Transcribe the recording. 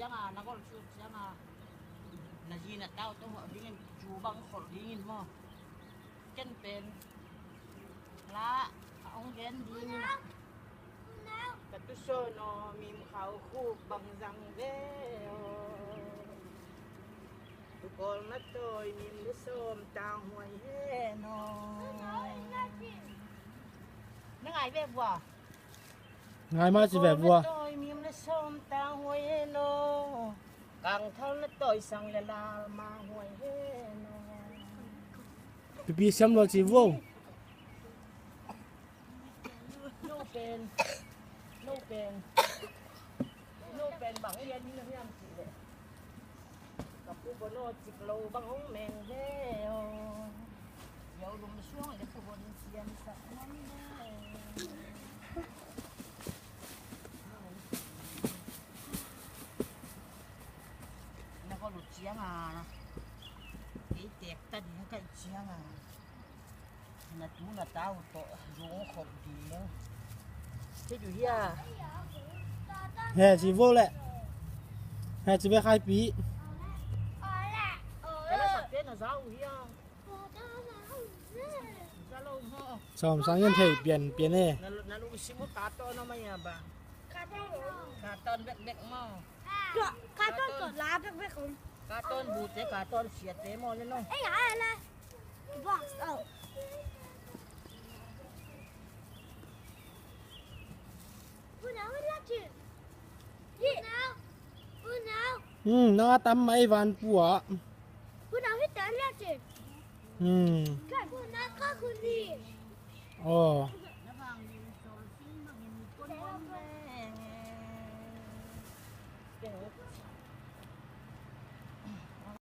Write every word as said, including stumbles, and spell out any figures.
Cianga na golh sut cianga na zi na tau tawh holh dingin, cu bang kholh dingin maw? Ken pen la a hong gen dingin a, ka tusawn aw, mim khau khuk bang zang ve aw. Tukawl na tawi mim le sawm tang huai hen aw. Na ngai ve vua. Ngai ma ci ve vua. Tawi mim le sawm tang huai hen aw. Kangthal na tawi sang le lal ma huai hen aw. Pipi siam lo ci vua. No pen, no pen, no pen bang hian hian hiam ci le. Ka pu bono cik lo bang hong meng ve aw. Yo lum suang le pu bon sian sak man ve. Na ko lut cianga na. Ei tek ta ding kai cianga. Na tu na tau tawh zong khop ding. Ci du hia. He ci vo le. He ci ve khai pi. Ka la sak te na zau hia. Sawm sang yan thei pian pian e. Na lu, na lu simu ka ton no maya ba. Ka ton bek bek mo. Ka ton ko la bek bek ko. Ka ton bu te ka ton sia te mo le no. Ei ya la. Box out. Puna hula chin. Puna. Puna. Hmm, na tam mai van pua. Puna hita la chin. Hmm. Puna ka kuli. Oh.